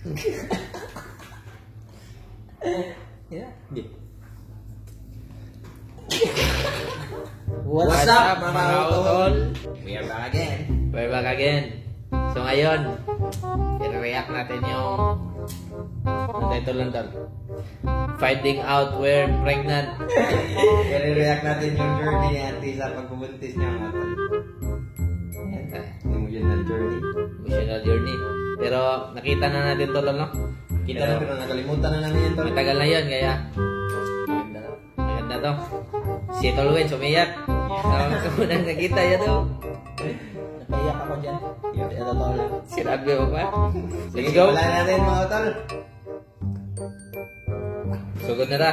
Yeah. Hindi. What's up, mga utol? We are back again. We're back again. So ngayon, i-react natin yung ano title lang, tol? Finding Out We're Pregnant. I-react natin yung journey ni Auntie sa pagbubuntis niya, mga tol. Ayan. Emotional journey. Emotional journey. Pero nakita na natin to, tol, no? Kita na pero nakalimutan na namin yan, tol. Matagal na yun, kaya Maganda na. Maganda to. Si Tol Wens, umiyak. So, unang nakita yan to. Napaiyak ako dyan. Yeah. Kaya totoo lang. Sinabi mo pa. Sige, Let's go. simulan natin, mga tol. Sugod na ta.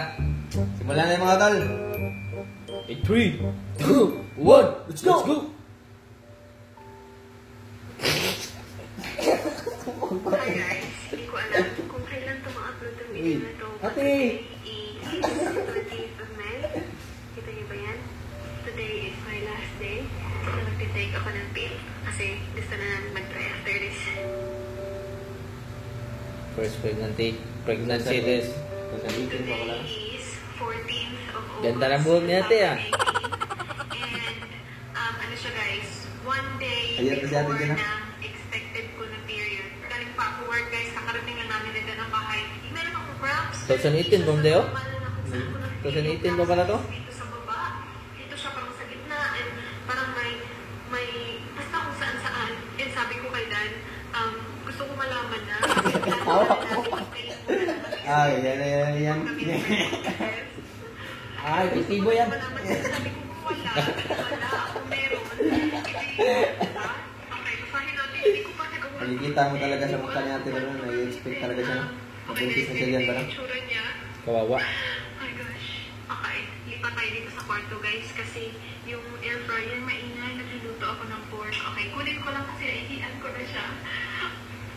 Simulan natin, mga tol. In 3, 2, 1, Let's go! Let's go! Hi guys, hindi ko alam kung kailan ito ma-upload ang video na to. But Ate! today is 20th of May. Kita niyo ba yan? Today is my last day. So magte-take ako ng pill kasi gusto na namin mag-try after this. First pregnancy test. 2018 pa pala. Today is 14th of August. Ganda ng buhok ni ate, ah. 2018. And ano siya guys, one day Ayan na si ate before Gina. ng expected ko na period. Galing pa ako work guys, kakarating lang namin dito ng bahay. Meron akong cramps. 2018 ba, Deo? Normal na kung saan ko na-feel 2018 ba pala to? Dito sa baba. Dito siya parang sa gitna and parang may basta kung saan saan. And sabi ko kay Dan, gusto ko malaman na. Kasi plano na namin mag-take muna ng Ay, yan, yan, yan. Ay, epektibo yan. Malaman ko, sabi ko kung wala, wala, kung meron, edi, diba? Okay, basahin natin. Hindi ko pa nagawa. Makikita mo talaga sa mukha ni Ate Lorna, nag-expect talaga siya, no? Okay, Mabuntis na siya dyan, guys, parang. ito yung itsura niya. Kawawa. Oh my gosh. Okay, lipat tayo dito sa kwarto guys kasi yung air fryer maingay, nagluluto ako ng pork. Okay, kunin ko lang kasi naihian ko na siya.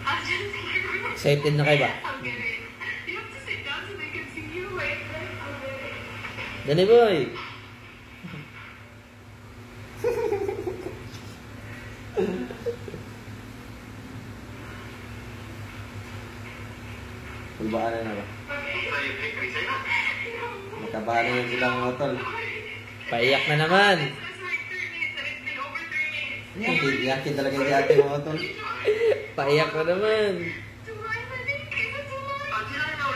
Ah, just here. Excited na kayo ba? I'll get it. You have to sit down so they can see you. Wait, I'll get it. Dali, boy! Kulbaan na ba? Nakabahan na yan sila, mga tol. Paiyak na naman. This was like 3 minutes and it's been over 3 minutes. Yakin, yakin talaga si ate, mga tol. Paiyak na naman. Two lines, I think. Is it two lines? I don't know.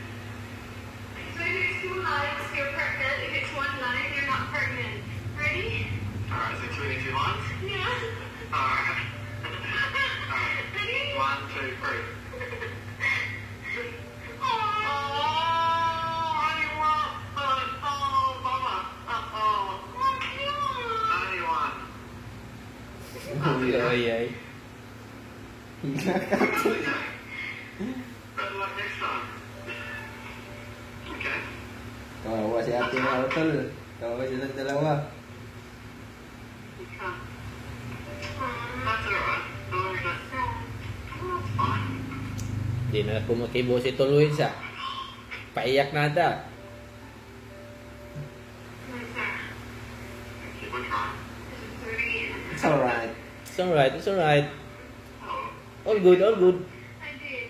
So if it's two lines, you're pregnant. If it's one line, you're not pregnant. Ready? Alright, so two and two lines? Yeah. Alright. Alright. Ready? One, two, three. Oh. Oh, only one. Oh, bummer. Oh, only one. Ay, ay. Better luck next time. Okay. Kawawa si ate, mga tol. Kawawa silang dalawa. Okay. That's alright. A little bit. Oh, it's fine. Hindi na kumakibo si Tol Wins, ah. Paiyak na ata. Keep on trying. It's alright. It's alright, it's alright. Oh. All good, all good. I did.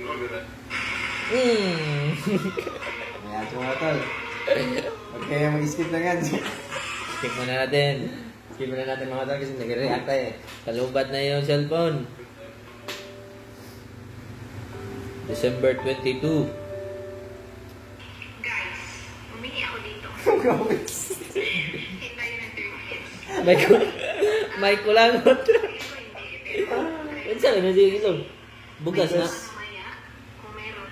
All good then. Ayan, mga tol. Huwag kayo mag-skip lang yan. Skip muna natin. Skip muna natin, mga tol, kasi nag-react tayo eh. Kalubat na yung cellphone. December 22. Guys, umihi ako dito. Hintay ng 3 minutes. May kulangot. Feeling ko hindi, pero Unsa na siya ilong? Bugas na. mamaya, kung meron,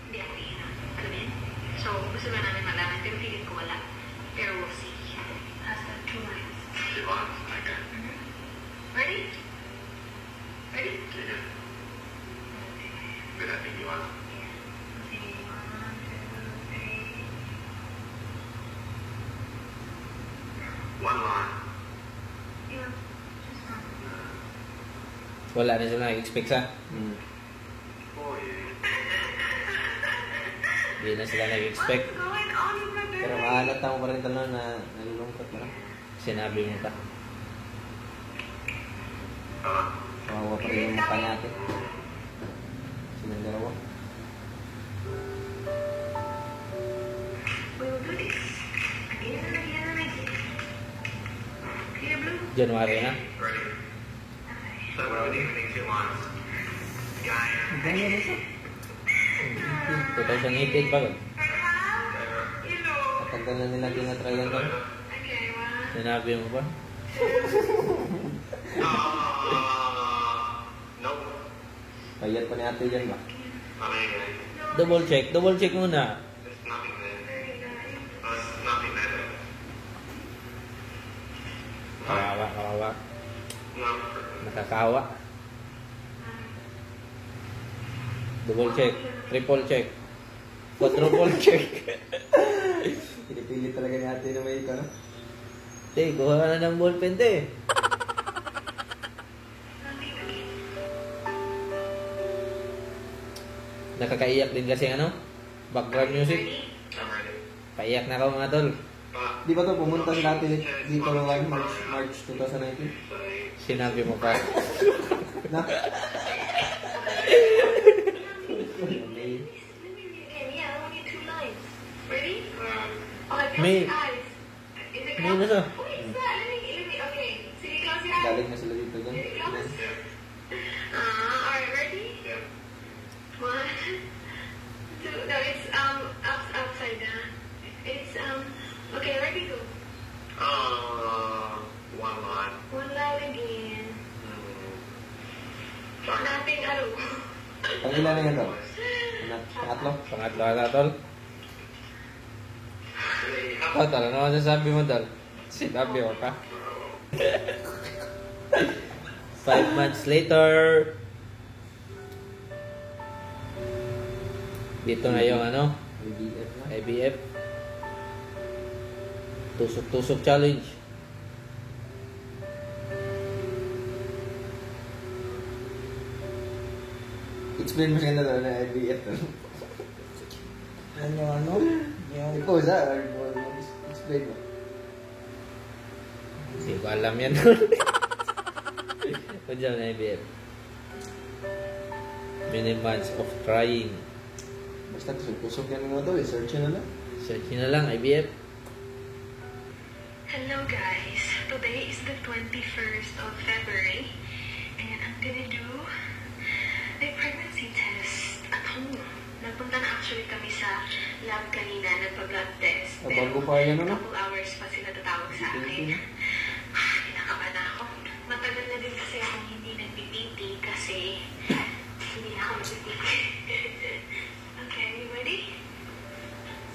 hindi ako iinom. Alam mo yun? So, gusto lang namin malaman, pero feeling ko wala. Pero we'll see. How's that? Two lines. Two lines. Okay. Ready? Ready? Yeah. With that big one. Yeah. Okay, one, two, three. One line. Yeah, just one. Wala na sila nag-expect sa. Oh, yeah. Hindi na sila nag-expect. What's going on with my birthday. Pero mahalata mo pa rin talaga na nalulungkot mo na. Sinabi mo pa. Kawawa pa rin yung mukha natin. Silang dalawa. We will do this. Again and again and again. Clear blue? January na. Ready. Okay. So what are we doing? 2 lines. Guy. Ganyan na siya. 2018 pa. Hello. Matagal na nila tinatryan to. Okay, one. Sinabi mo pa. Nope. Payat pa ni ate dyan ba? Not anything. Double check. Double check muna. There's nothing there. Very nice. There's nothing there. Kawawa, kawawa. No. Nakakawa. Double check. Triple check. Quadruple check. Pinipilit talaga ni ate na may ito, no? Te, kuha ka na ng ballpen, te. Nothing again. Nakakaiyak din kasi ano? Background music. Ready? I'm ready. Paiyak na ako, mga tol. But Di ba to pumunta sila ate dito noong like March 2019? so Sinabi mo pa. Na? Let me read again. Yeah, only two lines. Ready? Okay, close May- your eyes. Is it May close? na to. Wait, is that? Let me, okay. Sige, close your eyes. Galing na sila dito dyan. Is it close? Ah, alright, ready? Yeah. One, two, no, it's upside down. It's okay, ready, go. One line. One line again. Sorry. Nothing at all. Pang ilan na yan to? Pangatlo? Pangatlo ka na, tol. Oh, tol, ano masasabi mo, tol? Sinabi mo pa. 5 months later. Dito na yung ano, IVF na. IVF. Tusok-tusok challenge. Explain mo sa kanila to na IVF to. Yan yung ano? Yung Ikaw sa, explain mo. Hindi ko alam yan. Ano na IVF? Many months of trying. Basta tusok-tusok yan mga to eh. Search nyo na lang. Search nyo na lang, IVF. Hello guys, today is the 21st of February and I'm gonna do a pregnancy test at home. Nagpunta na actually kami sa lab kanina, nagpa-blood test. Ah, bago pa yan, ano? Couple hours pa sila tatawag sa akin. Kinakabahan na ako. Matagal na din kasi akong hindi nagpi-PT kasi hindi na ako nagpi-PT. Okay, you ready?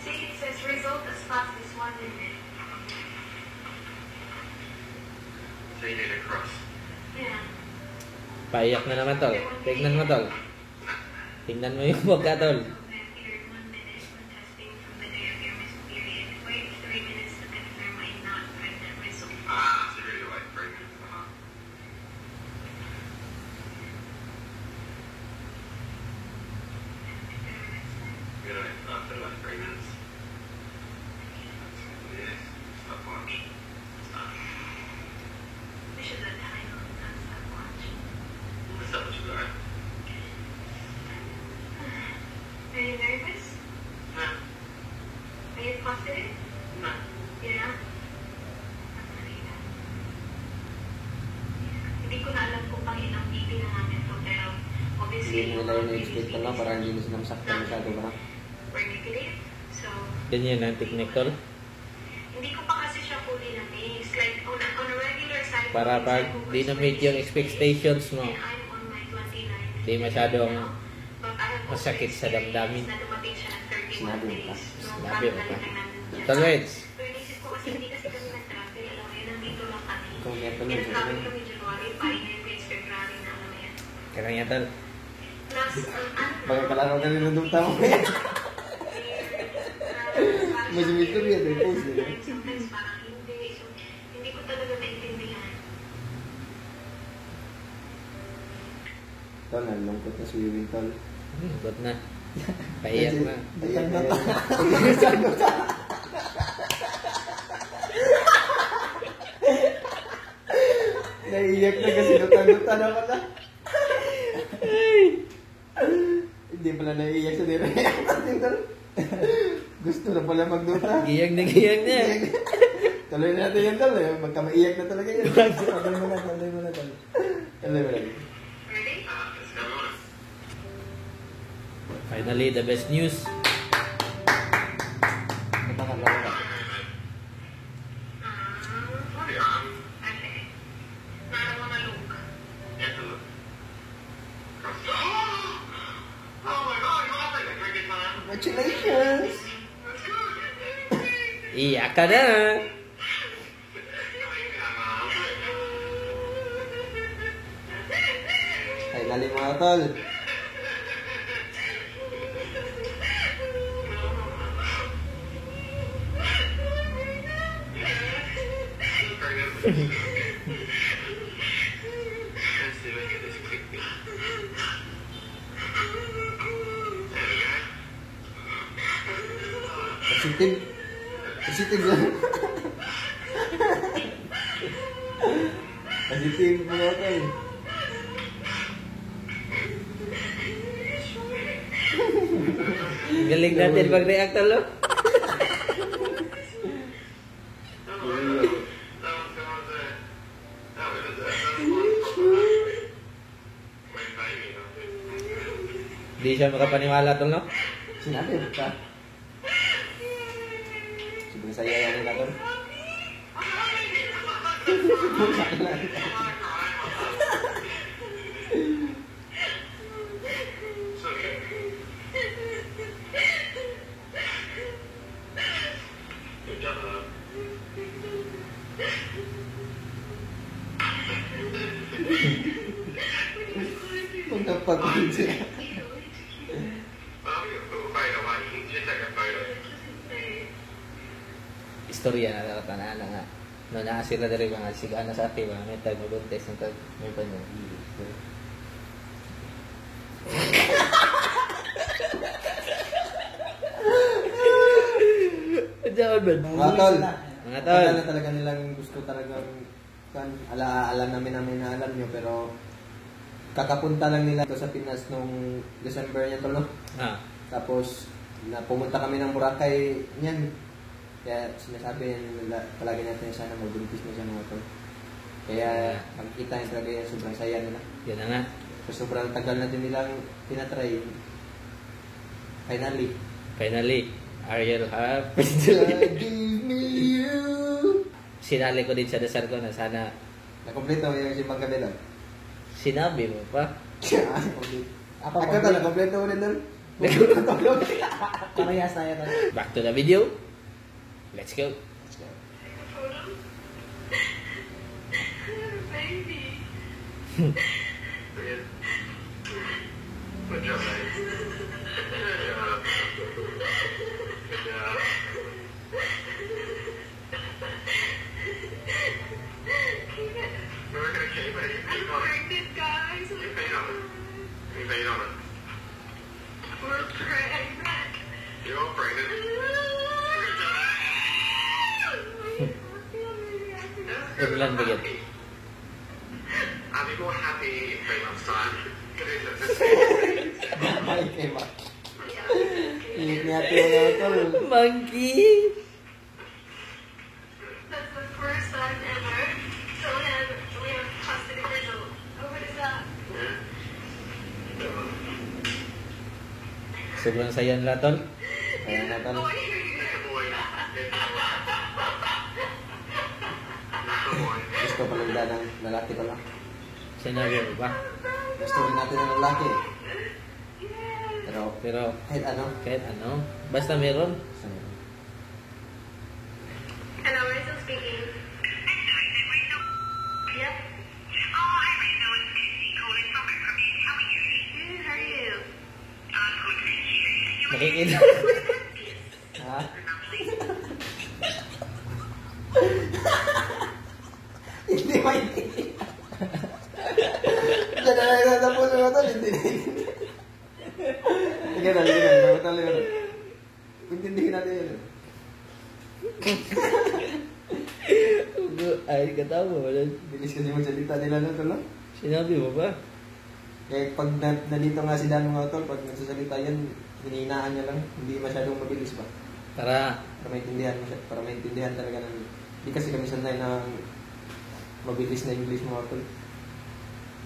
See, it says result as fast as 1 minute. So you need a cross. Yeah. Paiyak na naman, tol. Tignan mo, tol. Tingnan mo yung mukha, tol. Period 1 minute when testing from the day of your missed period. Wait 3 minutes to confirm a not pregnant result. Ah, so you really wait 3 minutes. You gotta wait after like 3 minutes. Yes. Stopwatch. Start. We should let time on that stopwatch. The stopwatch is alright. Are you nervous? No. Are you positive? No. You're not? I'm not either. Hindi ko na alam kung pang ilang PT na namin to, pero obviously, Hindi nila yung na-explain to na para hindi na sila masaktan masyado ba? We're negative. So, Ganyan ang technique, tol. Hindi ko pa kasi siya fully na-miss. Like, on a regular cycle, Para my pag cycle di was na-meet yung 26 expectations mo, days, and I'm on my 29th di masyadong now. But I have also masakit sa damdamin. experienced na dumating siya ng 31 Sinabi mo pa. days. Nung Sinabi mo pa. kakabalik lang namin dyan. Tol Reds, Pero inisip ko kasi hindi kasi kami nag-travel. Alam mo yun, nandito lang kami. Ikaw nga tol. Kaya nag-travel kami January pa, ngayon ko it's February na, alam mo yan. kaya nga, tol. Plus, ang ano, Baka kalaro ka rin ng dugta mo. Mas mystery yan, may post, di ba? Sometimes parang hindi. So, hindi ko talaga maintindihan. Tol, nalungkot na si Wiwin tol. Ba't na? Paiyak na. Paiyak na. Naiiyak na kasi lutan-lutan na pala. Hindi pala naiiyak sa nireact natin, tol. Gusto na pala magduta. Giyang na giyang na. Tuloy na natin yan, tol. Eh. Magkamaiyak na talaga yan. Tuloy mo na, tuloy mo na, tol. Tuloy mo na. Ready? Finally, the best news. Napakalawa. Okay. I don't wanna look. Congratulations! Iyak ka na. Finally, mga tol. Positive. Positive lang. Positive, mga tol. Galing natin mag-react, tol. Hindi siya makapaniwala, tol, no? Sinabi mo pa. Sobrang saya yan nila, tol. Kung napagod siya. Istorya na dapat na ano nga. No, naa sila diri mga siga na sa ate ba, may tag mabuntis ng tag may pa niya. Diyan ba? Mga tol. Mga tol. Tagal na talaga nilang gusto talagang kan alam namin namin na alam nyo, pero kakapunta lang nila ito sa Pinas nung December niya, tol, no? Ah. Tapos na pumunta kami ng Boracay niyan. Kaya sinasabi nila palagi natin sana magbuntis na siya, mga tol. Kaya pagkita niya talaga yan, sobrang saya nila. Yan na nga. So, sobrang tagal na din nilang tinatry. Finally. Finally, Ariel have. God give me you. Sinali ko din sa dasal ko na sana Nakompleto mo yung simbang gabi lang. sinabi mo pa. Ako, Ako tol, nakompleto mo rin doon. Parehas tayo, tol. Back to the video. Let's go. Let's go. Baby. Good job, mate. Good job. Good job. We're gonna keep it. I'm pregnant, guys. You peed on it. You peed on it. We're pregnant. You're all pregnant. Ulan ba yan? I'll be more happy in 3 months' time. Ay, kay Mark. Init niya ate mga tol. Monkey! That's the first time ever. So we have positive result. Oh, what is that? Sobrang saya nila, tol. Kaya na, tol. Boy. It's a boy. It's a boy. It's a boy. Gusto pala nila ng lalaki pala. Sinabi mo ba? Gusto rin natin ng lalaki. Pero Pero kahit ano. kahit ano, basta meron. Gusto nila. Hello, Rachel speaking. Yep. Oh, hi Rachel, it's Kirsty calling from Macrobid. How are you? Good, how are you? I'm good, thank you. Are you Nakikita. Ha? Hindi maintindihan. Diyan na lang natapos mga tol. Hindi na. Sige na, sige na. Tuloy mo. Intindihin natin yun. Ay, katawa. Wala. Bilis kasi magsalita nila no, tol, no? Sinabi mo ba? Kaya pag nalito nga si Dan, mga tol, pag nagsasalita yan, hinihinaan niya lang. Hindi masyadong mabilis ba? Tara. Para maintindihan talaga namin. Hindi kasi kami sanay ng mabilis na English, mga tol.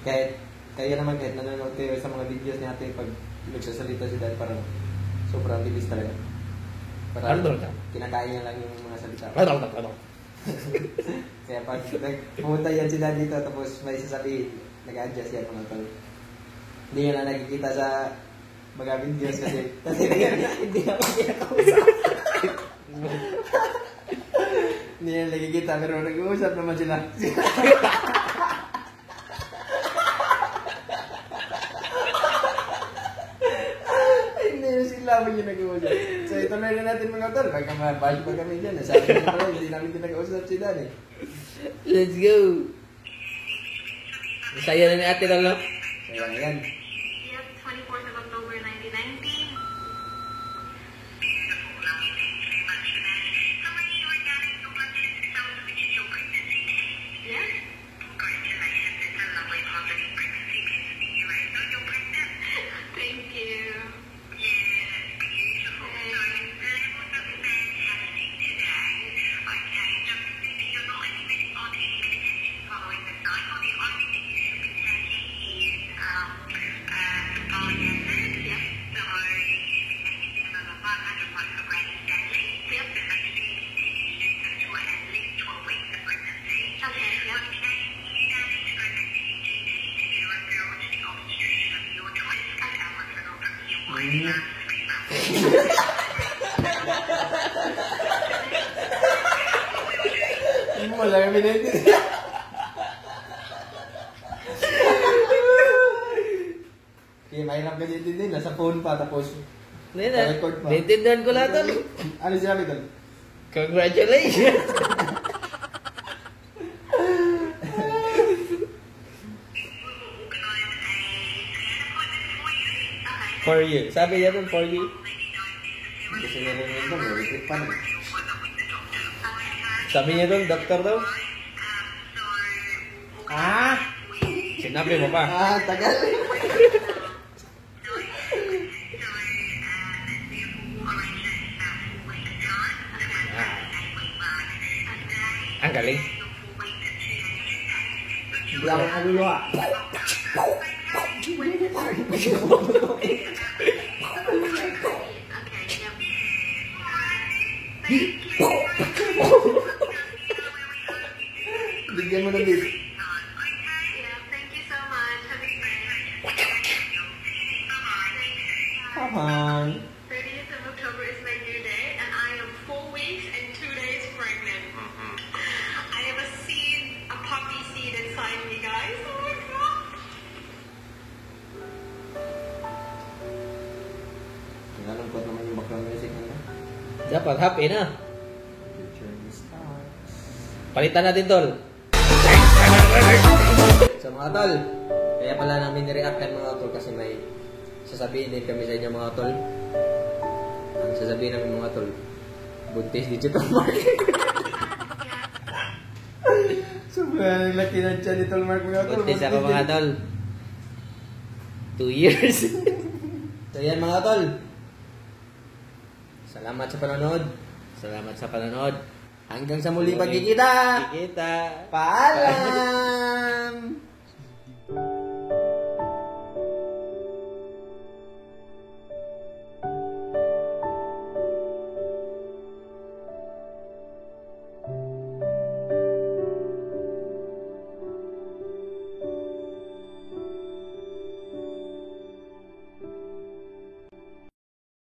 Kahit, kaya naman kahit nanonood kayo sa mga videos ni ate, pag nagsasalita si Dan, parang sobrang bilis talaga. Parang Ano ka? kinakain niya lang yung mga salita. Ano ano? Kaya pag pumunta yan si Dan dito, tapos may sasabihin, nag-adjust yan, mga tol. Hindi niya lang nakikita sa mga videos kasi Hindi naman kinakausap. hindi niya nakikita, pero nag-uusap naman sila. Ay, hindi na sila pag yung nag-uusap. So, ituloy na natin, mga tol. Baka mabash pa kami dyan. Sabi niya pala, hindi namin pinag-uusap si Dan eh. Let's go. Masaya na ni ate, lolo. Kaya yan. Yep, 24th of October, 1990. Yeah. Thank you. Wala kami naiintindihan. Okay, mahirap kasi intindihin. Nasa phone pa, tapos Hindi na. record pa. Naintindihan ko lahat, tol. Ano sinabi, tol? Congratulations! For you. Sabi niya tol, for you. Kasi narinig ko, may repeat pa na. Sabi niya tol, doctor daw. Ah! Sinabi mo pa. Ah, tagal. Ah. Ang galing. Hindi ako naluluha. Okay, yep. Thank you. Bigyan mo ng beat. Yeah, thank you so much. Have a great Bye-bye. 30th of October is my due date, and I am 4 weeks and 2 days pregnant. I have a seed, a poppy seed inside me, guys. Oh my God. Nalungkot naman yung background music nila. Dapat happy na. The journey starts. Palitan natin, tol. So mga tol, kaya pala namin nireact yan, mga tol, kasi may sasabihin din kami sa inyo, mga tol. Ang sasabihin namin, mga tol, buntis digital marketing. Sobrang laki ng tiyan ni Tol Mark, mga tol. Buntis ako, mga tol. 2 years. So yan, mga tol. Salamat sa panonood. Salamat sa panonood. Hanggang sa muli pagkikita. Kikita. Paalam!